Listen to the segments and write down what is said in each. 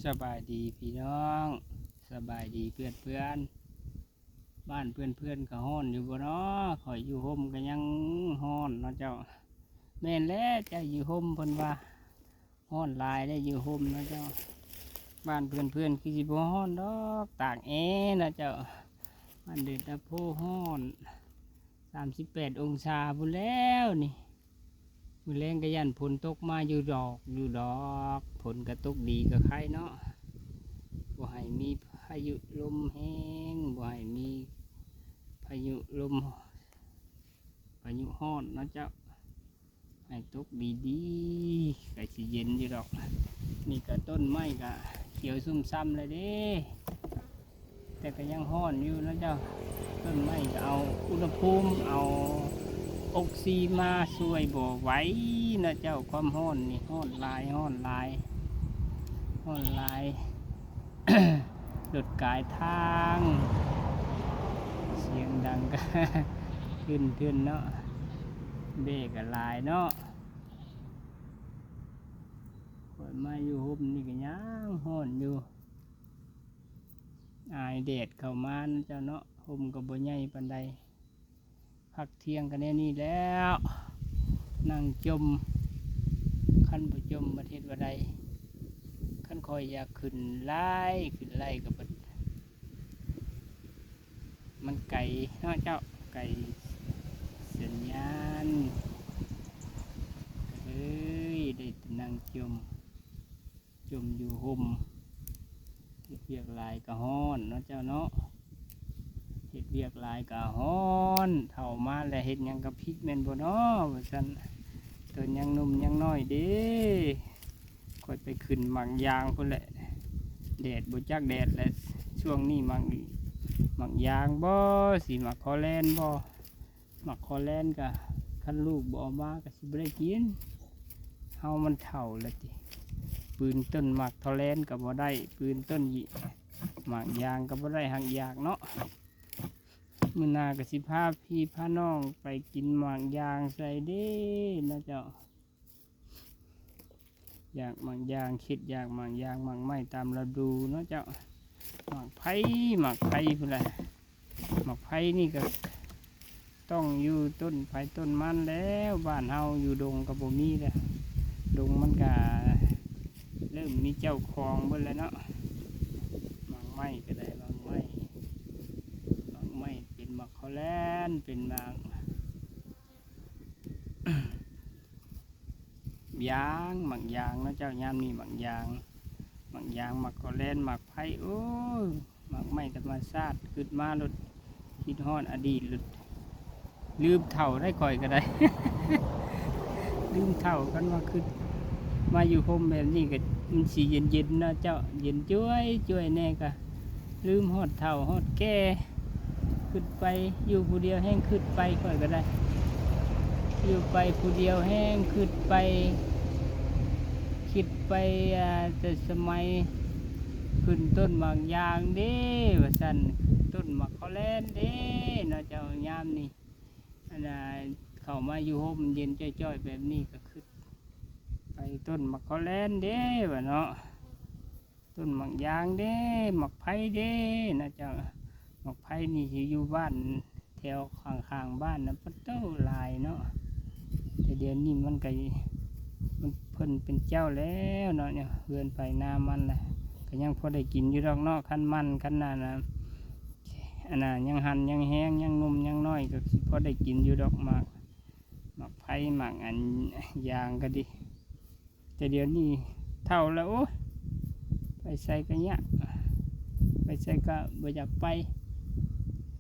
ສະບາຍດີພີ່ນ້ອງ ສະບາຍດີເພື່ອນໆ ບ້ານເພື່ອນໆ ກໍຮ້ອນຢູ່ບໍ່ນໍ? ຂ້ອຍຢູ່ຮົ່ມກໍຍັງຮ້ອນເນາະເຈົ້າ. ແມ່ນແຫຼະ ເຈົ້າຢູ່ຮົ່ມ ເພິ່ນວ່າຮ້ອນຫຼາຍໄດ໋ ຢູ່ຮົ່ມເນາະເຈົ້າ. ບ້ານເພື່ອນໆ ຄືຊິບໍ່ຮ້ອນດອກ ຕາກແອເນາະເຈົ້າ. ບ້ານເດດຕາໂພຮ້ອນ ສາມສິບແປດອົງສາພຸ້ນແລ້ວນີ້. ມື້ແລງກໍຢ້ານຝົນຕົກມາຢູ່ດອກ ຢູ່ດອກ ຝົນກໍຕົກດີກໍໄຄເນາະ. ບໍ່ໃຫ້ມີພາຍຸລົມແຮງ ບໍ່ໃຫ້ມີພາຍຸລົມ ພາຍຸຮ້ອນເນາະເຈົ້າ. ໃຫ້ຕົກດີໆ ໃກ້ຊິເຢັນຢູ່ດອກ. ນີ້ກໍຕົ້ນໄມ້ກໍຂຽວຊຸ່ມຊ່ຳແລ້ວເດ້ ແຕ່ກໍຍັງຮ້ອນຢູ່ເນາະເຈົ້າ. ຕົ້ນໄມ້ກໍເອົາອຸນຫະພູມ ເອົາອົກຊີມາຊ່ວຍບໍ່ໄຫວເນາະເຈົ້າ. ຄວາມຮ້ອນນີ້ ຮ້ອນຫຼາຍ ຮ້ອນຫຼາຍ ຮ້ອນຫຼາຍ. ລົດກາຍທາງ ສຽງດັງກະທຶນໆ ເນາະ. ເບກະຫຼາຍເນາະ. ຂ້ອຍມາຢູ່ຮົ່ມນີ້ກະຍັງຮ້ອນຢູ່ ອາຍແດດເຂົ້າມາເນາະເຈົ້າເນາະ. ຮົ່ມກະບໍ່ໃຫຍ່ປານໃດ. ພັກທ່ຽງກໍແນວນີ້ແລ້ວ ນັ່ງຈົ່ມ. ຄັນບໍ່ຈົ່ມບັດເຮັດວ່າໃດ? ຄັນຂ້ອຍຢາກຂຶ້ນໄລ່ ຂຶ້ນໄລ່ກໍບັດ ມັນໄກເນາະເຈົ້າ ໄກສັນຍານ. ເອີຍ ໄດ້ແຕ່ນັ່ງຈົ່ມ ຈົ່ມຢູ່ຮົ່ມ. ເຮັດວຽກຫຼາຍກໍຮ້ອນເນາະເຈົ້າເນາະ. ເຮັດວຽກຫຼາຍກໍຮ້ອນ. ເຖົ້າມາແລ້ວເຮັດຫຍັງກໍຜິດແມ່ນບໍ່ເນາະ ວ່າຊັ້ນ. ຕອນຍັງໜຸ່ມຍັງນ້ອຍເດ້ ຂ້ອຍໄປຂຶ້ນໝາກຢາງພຸ້ນແຫຼະ. ແດດບໍ່ຈັກແດດແຫຼະ ຊ່ວງນີ້ໝາກ ໝາກຢາງບໍ່ ຊິໝາກຄໍແລນບໍ່. ໝາກຄໍແລນກະ ຄັນລູກບໍ່ເອົາມາກະຊິບໍ່ໄດ້ກິນ. ເຮົາມັນເຖົ້າແລ້ວຕິ ປີນຕົ້ນໝາກທໍ່ແລນກະບໍ່ໄດ້ ປີນຕົ້ນໝາກຢາງກະບໍ່ໄດ້ ຮັກຢາກເນາະ. ມື້ໜ້າກະຊິພາພີ່ພານ້ອງໄປກິນໝາກຢາງໃສ່ເດ້ນະເຈົ້າ. ຢາກໝາກຢາງ ຄິດຢາກໝາກຢາງ ໝາກໄມ້ຕາມລະດູເນາະເຈົ້າ. ໝາກໄຜ່ ໝາກໄຜ່ພຸ້ນແຫຼະ. ໝາກໄຜ່ນີ້ກໍຕ້ອງຢູ່ຕົ້ນໃຜຕົ້ນມັນແລ້ວ ບ້ານເຮົາຢູ່ດົງກໍບໍ່ມີແລ້ວ ດົງມັນກໍເລີ່ມມີເຈົ້າຂອງເບິດແລ້ວເນາະ. ໝາກໄມ້ກໍໄດ້ ໝາກໄມ້ ໝາກໄມ້ເປັນໝາກຄໍແລນ ເປັນໝາກ ຢາງ ໝາກຢາງເນາະເຈົ້າ. ຍາມນີ້ໝາກຢາງ ໝາກຢາງ ໝາກຄໍແລນ ໝາກໄຜ່ ໂອ້ຍ ໝາກໄມ້ທຳມະຊາດ. ຄິດມາໂລດ ຄິດຮອດອະດີດໂລດ ລືມເຖົ້າໄດ໋ ຂ້ອຍກໍໄດ້ ລືມເຖົ້າ. ຄັນວ່າຄິດມາຢູ່ຮົ່ມແບບນີ້ກໍມັນຊິເຢັນໆ ເນາະເຈົ້າ ເຢັນຈ້ວຍໆ ແດ່ກໍ ລືມຮອດເຖົ້າຮອດແກ່. ຄິດໄປ ຢູ່ຜູ້ດຽວແຮ່ງຄິດໄປ ຂ້ອຍກໍໄດ້ ຢູ່ໄປຜູ້ດຽວແຮ່ງຄິດໄປ ຄິດໄປ ອາ ແຕ່ສະໄໝຂຶ້ນຕົ້ນໝາກຢາງເດ້ ວ່າຊັ້ນ ຂຶ້ນຕົ້ນໝາກຄໍແລນເດ້ເນາະເຈົ້າ. ຍາມນີ້ ອັນນ່າ ເຂົ້າມາຢູ່ຮົ່ມເຢັນຈ້ອຍໆ ແບບນີ້ກໍຄິດໄປຕົ້ນໝາກຄໍແລນເດ້ວ່າເນາະ. ຕົ້ນໝາກຢາງເດ້ ໝາກໄຜ່ເດ້ນະເຈົ້າ. ໝາກໄຜ່ນີ້ຊິຢູ່ບ້ານແຖວຂ້າງໆ ບ້ານນະ ປະໂຕຫຼາຍເນາະ. ແຕ່ດຽວນີ້ມັນກໍ ມັນ ເພິ່ນເປັນເຈົ້າແລ້ວເນາະ ເຮືອນໃຜນາມັນລະ ກໍຍັງພໍໄດ້ກິນຢູ່ດອກເນາະ. ຄັນມັນ ຄັນນັ້ນນະ ອັນນ່າ ຍັງຫັນຍັງແຮງ ຍັງໜຸ່ມຍັງນ້ອຍ ກໍຊິພໍໄດ້ກິນຢູ່ດອກ. ໝາກ ໝາກໄຜ່ ໝາກອັນຢາງກໍດີ. ແຕ່ດຽວນີ້ເຖົ້າແລ້ວ ໂອ້ຍ ໄປໃສກໍຍາກ ໄປໃສກໍບໍ່ຢາກໄປ.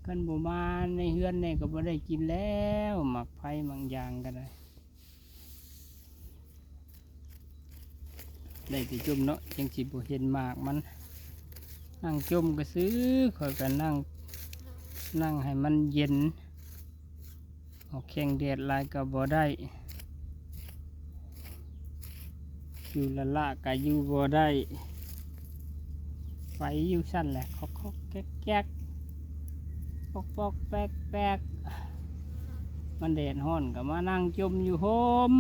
ຄັນບໍ່ມາໃນເຮືອນແດ່ກໍບໍ່ໄດ້ກິນແລ້ວ ໝາກໄຜ່ ໝາກຢາງກໍໄດ້. ໄດ້ແຕ່ຈົ່ມເນາະ ຈັ່ງຊິບໍ່ເຫັນໝາກມັນ. ນັ່ງຈົ່ມກະຊື່ ຂ້ອຍກະນັ່ງ ນັ່ງໃຫ້ມັນເຢັນ. ອອກແຂ່ງແດດຫຼາຍກະບໍ່ໄດ້ ຢູ່ລ້າໆກະຢູ່ບໍ່ໄດ້ ໄປຢູ່ຊັ້ນແຫຼະ ຄອກໆແກກໆ ປອກໆແປກໆ. ມັນແດດຮ້ອນກະມານັ່ງຈົ່ມຢູ່ຮົ່ມ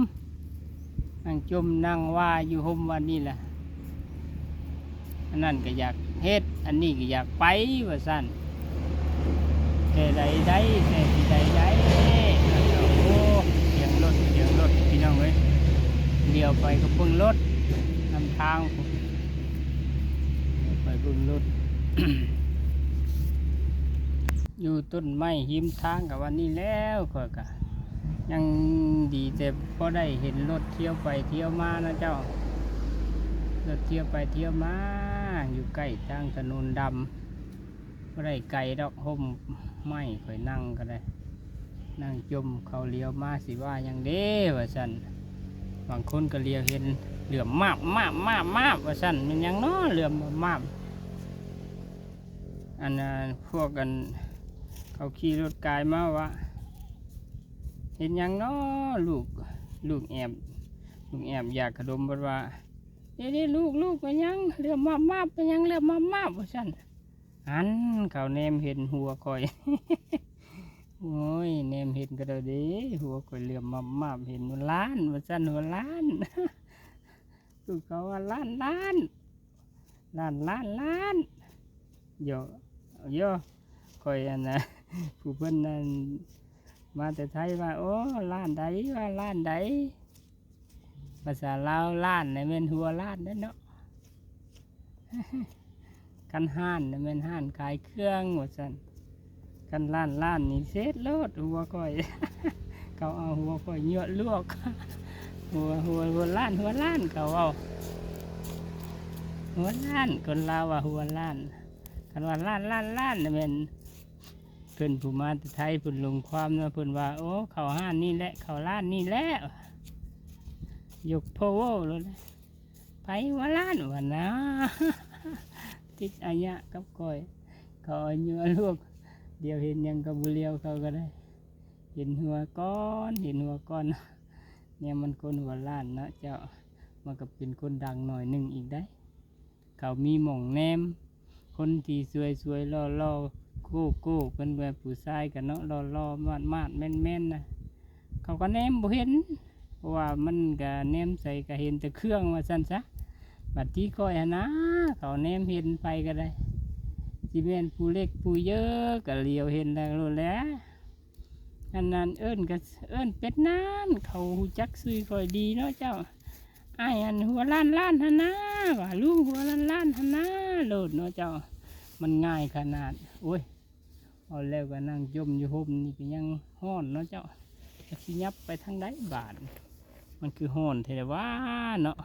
ນັ່ງຈົ່ມນັ່ງວ່າຢູ່ຮົ່ມວັນນີ້ແຫຼະ. ອັນນັ້ນກໍຢາກເຮັດ ອັນນີ້ກໍຢາກໄປ ວ່າຊັ້ນ. ແຕ່ໃດໄດ້ ແຕ່ຊິໄດ້ໄດ້. ໂອ້ ສຽງລົດ ສຽງລົດ ພີ່ນ້ອງເອີຍ. ຫຼຽວໄປກໍເບິ່ງລົດນຳທາງພຸ້ນ ໄປເບິ່ງລົດ ຢູ່ຕົ້ນໄມ້ຮິມທາງກໍວ່ານີ້ແລ້ວ. ຂ້ອຍກໍຍັງດີແຕ່ພໍໄດ້ເຫັນລົດທຽວໄປທຽວມານະເຈົ້າ, ລົດທຽວໄປທຽວມາ ຢູ່ໃກ້ທາງຖະໜົນດຳ. ບໍ່ໄດ້ໄກດອກ ຮົ່ມໄມ້ຂ້ອຍນັ່ງກໍໄດ້ ນັ່ງຈົ່ມ. ເຂົາຫຼຽວມາຊິວ່າຫຍັງເດ້ ວ່າຊັ້ນ. ບາງຄົນກໍຫຼຽວເຫັນ ເຫຼືອມມາບ ມາບ ມາບ ມາບ ວ່າຊັ້ນ. ແມ່ນຫຍັງນໍ ເຫຼືອມມາບ ອັນ ພວກອັນ ເຂົາຂີ່ລົດກາຍມາວ່າ ເຫັນຫຍັງນໍລູກ ລູກແອບ ລູກແອບຢາກຂະດົມ. ເພິ່ນວ່າ ເດ້ໆ ລູກ ລູກ ເປັນຫຍັງ ເຫຼືອມມາບໆ ເປັນຫຍັງ ເຫຼືອມມາບໆ ວ່າຊັ້ນ. ຫັ້ນ ເຂົາແນມເຫັນຫົວຂ້ອຍ ໂອ້ຍ ແນມເຫັນກໍໄດ້ເດ້ ຫົວຂ້ອຍເຫຼືອມມາບໆ ເຫັນວ່າລ້ານ ວ່າຊັ້ນ ຫົວລ້ານ. ຄືເຂົາວ່າລ້ານ ລ້ານ ລ້ານ ລ້ານ ລ້ານ. ໂຢ ໂຢ ຂ້ອຍ ອັນນ່າ ຜູ້ເພິ່ນນັ້ນ ມາແຕ່ໄທວ່າ ໂອ້ ລ້ານໃດ ວ່າລ້ານໃດ. ພາສາລາວ ລ້ານນີ້ແມ່ນຫົວລ້ານເດ້ເນາະ, ຄັນຮ້ານນີ້ແມ່ນຮ້ານຂາຍເຄື່ອງ ວ່າຊັ້ນ. ຄັນລ້ານ ລ້ານນີ້ເສັດໂລດຫົວຂ້ອຍ, ເຂົາເອົາຫົວຂ້ອຍຍົວະລວກ. ຫົວ ຫົວ ຫົວລ້ານ ຫົວລ້ານ ເຂົາເວົ້າ ຫົວລ້ານ. ຄົນລາວວ່າຫົວລ້ານ. ຄັນວ່າລ້ານ ລ້ານ ລ້ານນີ້ແມ່ນ ເພິ່ນຜູ້ມາແຕ່ໄທ ເພິ່ນລົງຄວາມເນາະ ເພິ່ນວ່າ ໂອ້ ເຂົ້າຮ້ານນີ້ແຫຼະ ເຂົ້າຮ້ານນີ້ແຫຼະ ຍົກໂພໂວໂລດ. ໃຜວ່າລ້ານວ່ານາ ຕິດອາຍະກັບຂ້ອຍ ເຂົາອາຍຸອາລູກ ດຽວເຫັນຫຍັງກໍບໍ່ຫຼຽວເຂົາກໍໄດ້ ເຫັນຫົວກ່ອນ ເຫັນຫົວກ່ອນ. ແນວມັນຄົນຫົວລ້ານເນາະເຈົ້າ ມັນກໍເປັນຄົນດັງໜ້ອຍໜຶ່ງອີກໄດ໋. ເຂົາມີໝ່ອງແນມ ຄົນທີ່ສວຍໆ ຫຼໍ່ໆ ໂກ້ໆ ເພິ່ນວ່າຜູ້ຊາຍກະເນາະ ຫຼໍ່ໆ ມາດໆ ແມ່ນໆ ນະ ເຂົາກໍແນມບໍ່ເຫັນ ເພາະວ່າມັນກະແນມໃສກະເຫັນແຕ່ເຄື່ອງວ່າຊັ້ນຊະ. ບັດທີ່ຂ້ອຍຫັ້ນນາ ເຂົາແນມເຫັນໃຜກໍໄດ້ ຊິແມ່ນຜູ້ເລັກຜູ້ເຢີກະຫຼຽວເຫັນແລ້ວໂລດແຫຼະ. ອັນນັ້ນເອີ້ນກໍເອີ້ນເປັນນັ້ນ ເຂົາຮູ້ຈັກຊື່ຂ້ອຍດີເນາະເຈົ້າ. ອ້າຍອັນຫົວລ້ານໆ ຫັ້ນນາ ວ່າລຸງຫົວລ້ານໆ ຫັ້ນນາໂລດເນາະເຈົ້າ. ມັນງ່າຍຂະໜາດ ໂອ້ຍ ເວົ້າແລ້ວກໍນັ່ງຈົ່ມຢູ່ຮົ່ມນີ້ກໍຍັງຮ້ອນເນາະເຈົ້າ. ຈັກຊິຫຍັບໄປທາງໃດບາດ ມັນຄືຮ້ອນແທ້ວະເນາະ.